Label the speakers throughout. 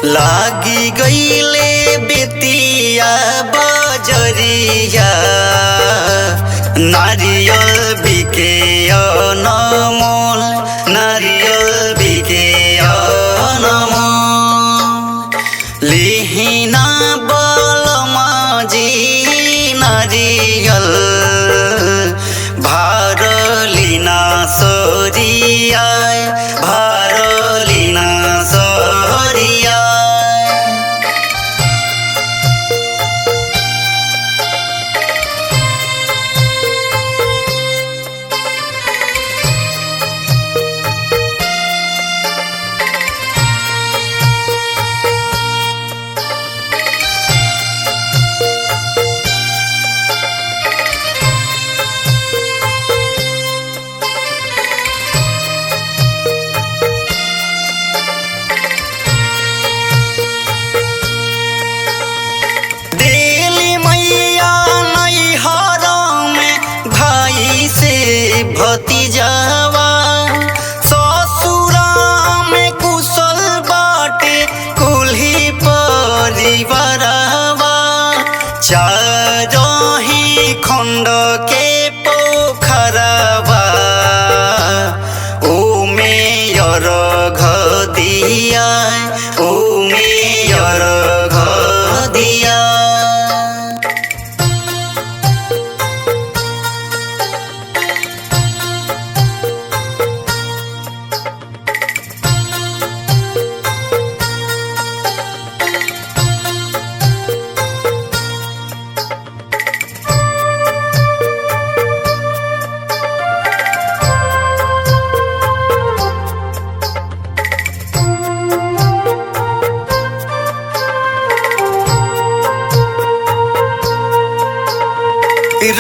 Speaker 1: लागी गईले बेतिया बजरिया, नारियल बिके अनमोल, नारियल बिके अनमोल। लिहिना बलमाजी नारियल, भारलिना सरिया, भारलिना सरिया। दिली मैया नैहर में भाई से भतीजावा, ससुरा में कुशल बाटे कुल्ही परिवारवा। चारही खंड के पोखरवा, ओमे अरघ दिया, ओमे अरघ दिया।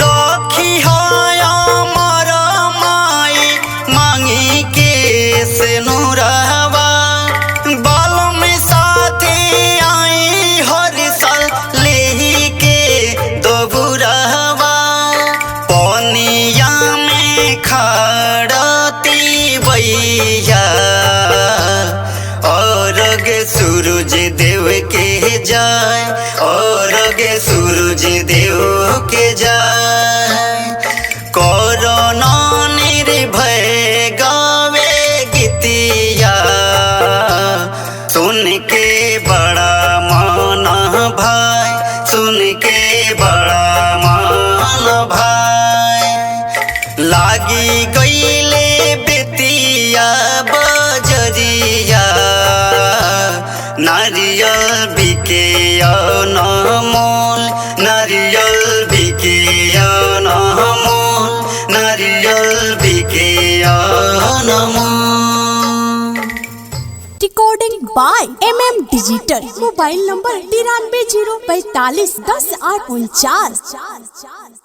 Speaker 1: रखी अमर माई मांगी के सिनुरवा, बाल में साथे आई हर साल लेही के दोबुरवा। पनिया में खड़ती बैया, और गे सूरज देव के जाय, और गे सूरज देव के जाय। कोरोना निर्भय गावे गीतिया, सुन के बड़ा मन भाई, सुन के बड़ा मन भाई। लागी गईले बेतिया बजरिया, नारियल बिके अनमोल, नारियल बिके अनमोल, नारियल बिके अनमोल।
Speaker 2: Recording by M digital. Mobile number 9304510849।